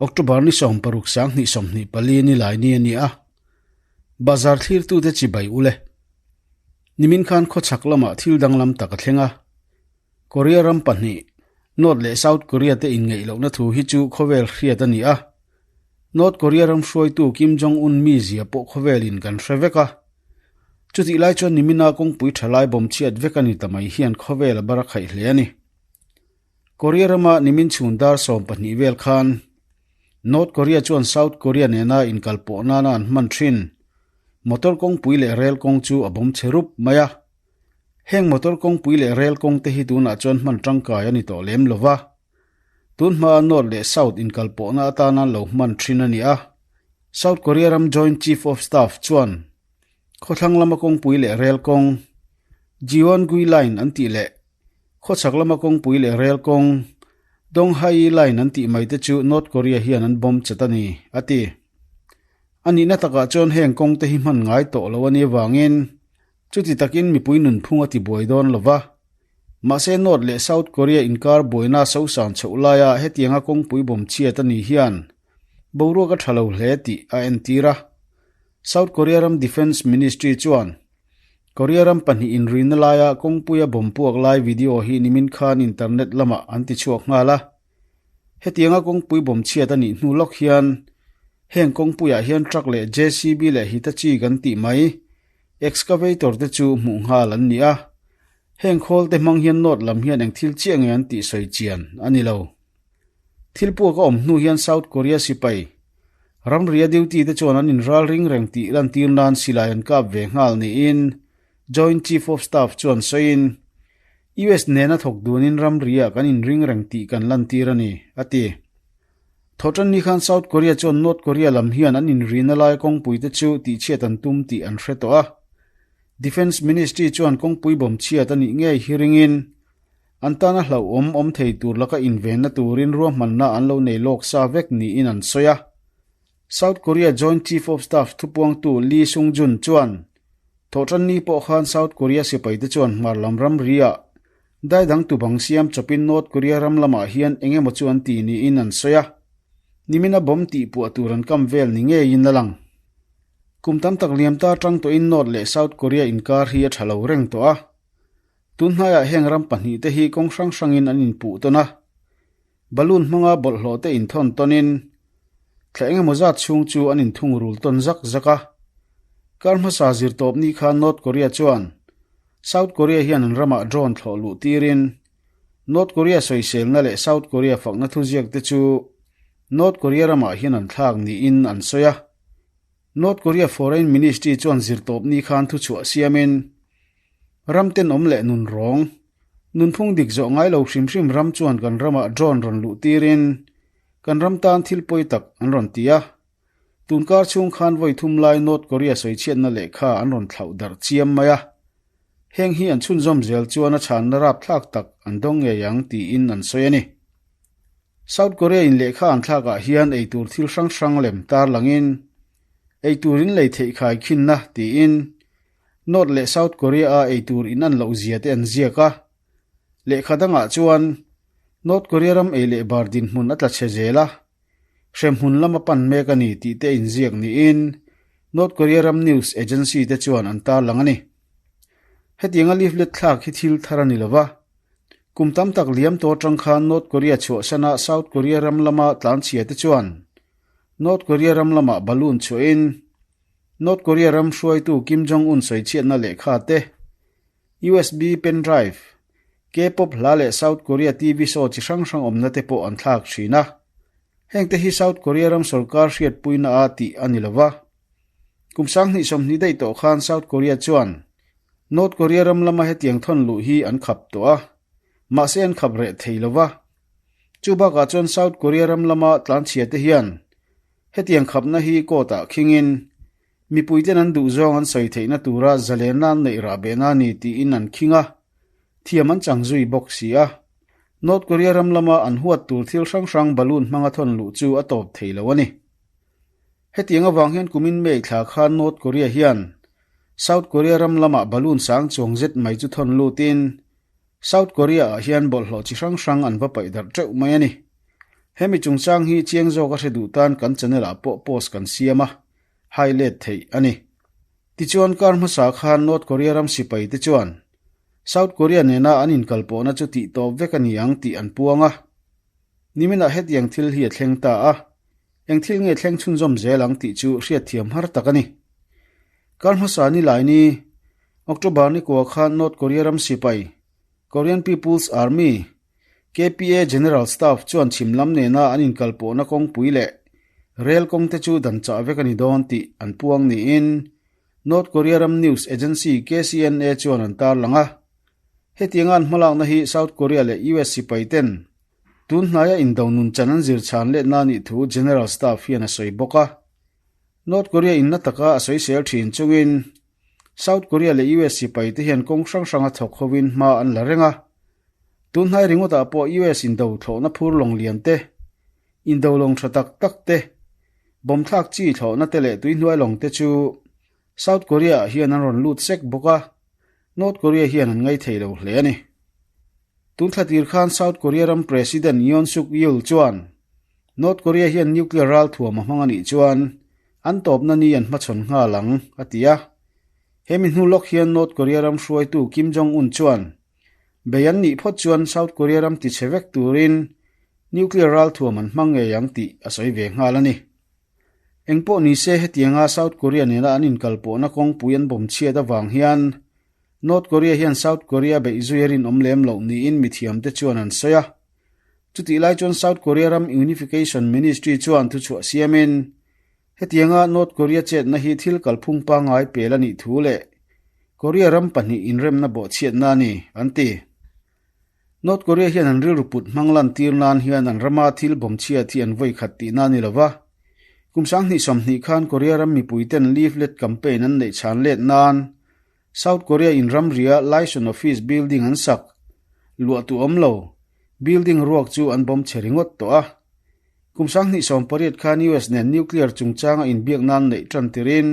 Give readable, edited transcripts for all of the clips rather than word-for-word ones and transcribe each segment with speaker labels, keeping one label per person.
Speaker 1: October ni 16 2024 ni lai ni a ni a. Bazar thlirtute chibai ule. Nimin khan khawchhak lamah thil danglam tak a thleng a. Korea ram pahnih, North leh South Korea te inngeih lohna thu hi chu khawvel hriat a ni a. North Korea ram hruaitu Kim Jong Un mizia pawh khawvelin kan hre vek a. Chutih lai chuan nimina kawngpui tha lai bawm chhiat vek a ni ta mai hian khawvel a bar a khaih hle a ni. Korea rama nimin chhun dar 12 vel khan North Korea chuan South Korea nena inkalpawh nana an hman thin motor kawngpui leh rel kawng chu a bawm chhe rup mai a. Heng motor kawngpui leh rel kawng te hi tunah chuan hman tangkai a ni tawh lem lo va. Tun hmaa North leh South inkalpawhna atana lo hman thin a ni a. South Korea ram Joint Chief of Staff chuan khawthlang lama kawngpui leh rel kawng, Gyeongui Line an tih leh khawchhak lama kawngpui leh rel kawng, Donghae Line an tih mai te chu North Korea hian an bawm chat a ni, a ti. A nihna takah chuan heng kawng te hi hman ngai tawh lo a nih avangin Chuti takin mipui nunphung a ti buai dawn lo va. Mahse North leh South Korea inkar buaina sosan chhoh laia hetianga kawngpui bawm chhiat a ni hian boruak a tha lo hle tih a entir a. South Korea ram Defence Ministry chuan Korea ram pahnih inrina laia kawngpuia bawm puak lai video hi nimin khan internet lamah an ti chhuak nghal a. Hetianga kawngpui bawm chhiat a nih hnu lawk hian heng kawngpuiah hian truck leh JCB leh Hitachi kan tih mai Excavator te chu hmuh nghal an ni a, heng khawl te hmang hian North lam hian eng thil chiah nge an tih sawi chian a ni lo. Thil puak a awm hnu hian South Korea sipai ramria duty te chuan an inral ring reng tih lantir nan silai an kap ve nghal niin Joint Chief of Staff chuan sawiin, US nena thawk dunin ramria kan inring reng tih kan lantir a ni, a ti. Thawhṭan ni khan South Korea chuan North Korea lam hian an inrina lai kawngpui te chu tihchhiat an tum tih an hre tawh a. Defence Ministry chuan kawngpui bawm chhiat a nih ngei hi ringin an tana hlauhawm awm thei tur laka invenna turin ruahmanna an lo nei lawk sa vek niin an sawi a. South Korea Joint Chief of Staff thupuangtu Lee Sung-jun chuan thawhṭan ni pawh khan South Korea sipaite chuan hmar lam ramri-ah Dai dang tu bang siam chawpin North Korea ram lamah hian eng emaw chu an ti niin an sawi a, nimina bomb tih puah tur an kam vel ni ngeiin a lang. Kum tam tak liam ta atang tawhin North leh South Korea inkar hi a tha lo reng tawh a. Tun hnaiah heng ram pahnih te hi kawng hrang hrangin an inpuh tawn a. Balloon hmanga bawlhhlawh te inthawn tawnin thla eng emaw zat chhung chu an inthung rul tawn zak zak a. Kar hmasa zirtawp ni khan North Korea chuan South Korea hian an ramah drone thlawh luh tirin North Korea sawiselna leh South Korea fakna thuziak te chu North Korea ramah hian an thlak niin an sawi a. North Korea Foreign Ministry chuan zirtawp ni khan thuchhuah siamin ram tenawm leh nun rawng, nunphung dik zawh ngai lo hrim hrim ram chuan kan ramah drone rawn luh tirin kan ram tan thil pawi tak an rawn ti a. Tunkar chhung khan vawi thum lai North Korea sawichhiatna lehkha an rawn thlauh darh chiam mai a. Heng hi an chhunzawm zel chuan a chhanna rapthlak tak an dawng ngei ang tiin an sawi a ni. South Korea in lehkha an thlakah hian eitur thil hrang hrang lem tarlangin eitur in lei theih khai khinna tiin North leh South Korea a eitur in an loh zia te an ziak a. Lehkha dangah chuan North Korea ram ei leh bar dinhmun a tla chhe zel a, hremhmun lama pan mek a ni tih te inziak niin North Korea ram news agency te chuan an tarlang a ni. Hetianga leaflet thlak hi thil thar a ni lo va, kum tam tak liam tawh atang khan North Korea chhuahsana South Korea ram lama tlanchhia te chuan North Korea ram lamah balloon chhuahin North Korea ram hruaitu Kim Jong-un sawichhiatna lehkha te, USB pen drive, K-pop hla leh South Korea TV show chi hrang hrang awmna te pawh an thlak thin a. Heng te hi South Korea ram sorkar hriatpuina a tih a ni lo va. Kum 2020 daih tawh khan South Korea chuan North Korea ram lama hetiang thawn luh hi an khap tawh a, mahse an khap reh thei lo va. Chu bakah chuan South Korea ram lama tlanchhia te hian hetiang khapna hi court ah khingin Mipuiten an duhzawng an sawi theihna tura zalenna an neih rah behna a ni tiin an khing a, thiam an chang zui bawk si a. North Korea ram lama an huat tur thil hrang hrang balloon hmanga thawn luh chu a tawp thei lo a ni. Hetiang avang hian kumin May thla khan North Korea hian South Korea ram lamah balloon sang chuang zet mai chu thawn lutin South Korea ah hian bawlhhlawh chi hrang hrang an va paih darh teuh mai a ni. Hemi chungchang hi chiang zawk a hre duh tan kan channel ah pawh post kan siam a, hai let theih a ni. Tichuan kar hmasa khan North Korea ram sipai te chuan South Korea nena an inkalpawhna chu tih tawp vek a ni ang tih an puang a. Niminah hetiang thil hi a thleng ta a, eng thil nge thleng chhunzawm zel ang tih chu hriatthiam har tak a ni. Kar hmasa ni lai ni, October ni kua khan North Korea ram sipai, Korean People's Army, KPA General Staff chuan chhim lam nena an inkalpawhna kawngpui leh rel kawngte chu dan chah vek a ni dawn tih an puang niin North Korea ram news agency KCNA chuan an tarlang a. Hetianga an hmalakna hi South Korea leh US sipai ten tun hnaia indo nun chan an zir chhan letna a nih thu General Staff hian a sawi bawk a. North Korea inna taka a sawisel thin chungin South Korea leh US sipai te hian kawng hrang hranga thawk hovin hma an la reng a. Tun hnai ringawtah pawh US indo thlawhna phur lawng lian te, indo lawng tha tak tak te, bomb thlak chi thlawhna te leh tuihnuai lawng te chu South Korea ah hian an rawn lut sek bawk a, North Korea hian an ngaithei lo hle a ni. Tun thla tir khan South Korea ram President Yoon Suk Yeol chuan North Korea hian nuclear ralthuam a hmang a nih chuan an tawpna ni an hmachhawn nghal ang, a ti a. Hemi hnu lawk hian North Korea ram hruaitu Kim Jong Un chuan bei an nih phawt chuan South Korea ram tichhe vek turin nuclear ralthuam an hmang ngei ang tih a sawi ve nghal a ni. Engpawh ni se hetianga South Korea nena an inkalpawhna kawngpui an bawm chhiat avang hian North Korea hian South Korea beih zui a rinawm lem loh niin mithiamte chuan an sawi a. Chutih lai chuan South Korea ram Unification Ministry chuan thuchhuah siamin hetianga North Korea chetna hi thil kalphung pangngai pel a nih thu leh Korea ram pahnih inremna bawhchhiatna a ni, an ti. North Korea hian an rilru put hmang lantir nan hian an rama thil bawmchhiat hi an vawi khat tihna a ni lo va. Kum 2020 khan Korea ram mipuiten leaflet campaign an neih chhan let nan South Korea in ramria Liaison Office building an sak luah tu awm lo building ruak chu an bawm chhe ringawt tawh a. Kum 2018 khan US nen nuclear chungchanga inbiak nan neih tan tirin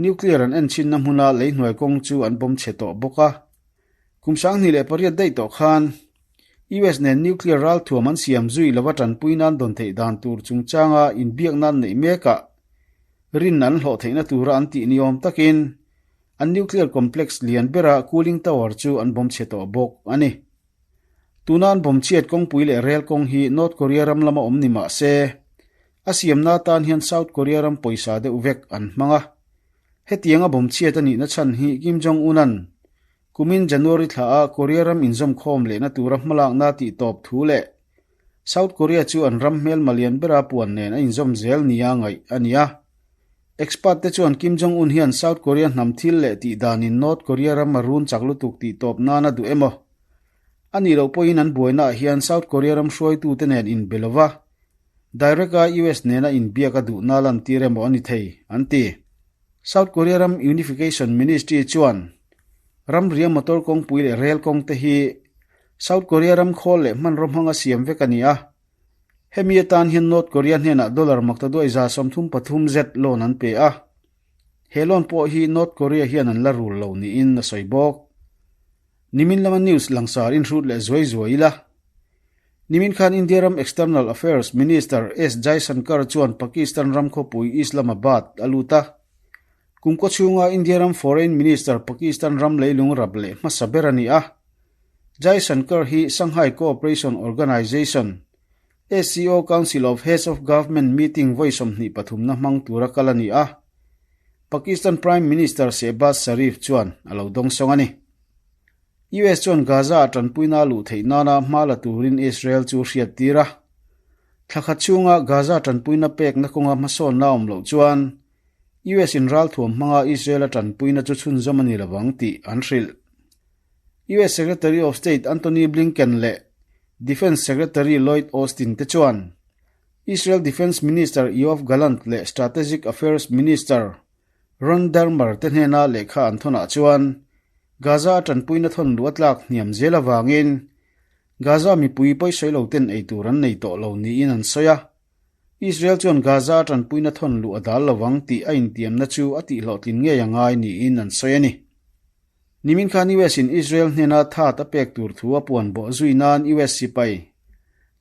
Speaker 1: nuclear an enchinna hmuna leihnuai kawng chu an bawm chhe tawh bawk a. Kum 2008 daih tawh khan US nen nuclear ralthuam an siam zui lova tanpui nan dawn theih dan tur chungchanga inbiak nan neih mekah rin an hlawh theihna tura an tih ni awm takin an nuclear complex lian bera cooling tower chu an bawm chhe tawh bawk a ni. Tuna an bawm chhiat kawngpui leh rel kawng hi North Korea ram lama awm ni mah se a siamna atan hian South Korea ram pawisa deuh vek an hmang a. Hetianga bawm chhiat a nihna chhan hi Kim Jong-un-a'n kumin January thla ah Korea ram inzawmkhawm lehna tura hmalakna tih tawp thu leh South Korea chu an ram hmelma lian bera puan nen a inzawm zel nia ngaih a ni a. Expert te chuan Kim Jong-un hian South Korea hnam thil leh tih danin North Korea ram a run chak lutuk tih tawp nan a duh emaw? A nih loh pawhin an buainaah hian South Korea ram hruaitute nen inbe lova direct a US nena inbiak a duhna lantir emaw a ni thei, an ti. South Korea ram Unification Ministry chuan ramria motor kawngpui leh rel kawng te hi South Korea ram khawl leh hmanraw hmanga siam vek a ni a. Hemi atan hian North Korea hnenah dollar maktaduai 33 zet loan an pe a. He loan pawh hi North Korea hian an la rul lo niin a sawi bawk. Nimin lama news langsar inhrut leh zuai zuai ila. Nimin khan India ram External Affairs Minister S Jaishankar chuan Pakistan ram khawpui Islamabad a lut a. Kum kaw chhunga India ram Foreign Minister Pakistan ram leilung rap leh hmasa ber a ni a. Jaishankar hi Shanghai Cooperation Organization, SCO, Council of Heads of Government meeting vawi 23 na hmang tura kal a ni a. Pakistan Prime Minister Shehbaz Sharif chuan a lo dawngsawng a ni. US chuan Gaza a tanpuina luh theih nana hma la turin Israel chu hriat tir a. Thla khat chhunga Gaza tanpuina pekna kawnga hmasawnna awm loh chuan US in ralthuam hmanga Israel a tanpuina chu chhunzawm a ni lovang tih an hrilh. US Secretary of State Antony Blinken leh Defence Secretary Lloyd Austin te chuan Israel Defence Minister Yoav Gallant leh Strategic Affairs Minister Ron Dermer te hnena lehkha an thawnah chuan Gaza a tanpuina thawn luh a tlak hniam zel avangin Gaza mipui pawisawi lo ten ei tur an nei tawh lo niin an sawi a. Israel chuan Gaza a tanpuina thawn luh a dal lovang tih a intiamna chu a tihhlawhtlin ngei a ngai niin an sawi a ni. Nimin khan US in Israel hnena that a pek tur thu a puan bawh zui nan US sipai.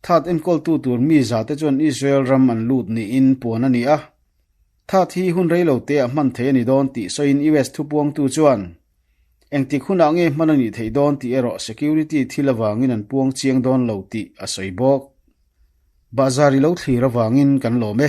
Speaker 1: THAAD enkawltu tur mi zate chuan Israel ram an lut niin puan a ni a. THAAD hi hun rei lo teah hman theih a ni dawn tih sawiin US thupuangtu chuan, Engtik hunah nge hman a nih theih dawn tih erawh security thil avangin an puang chiang dawn lo tih a sawi bawk. Bahzar i lo thlir avangin kan lawm e.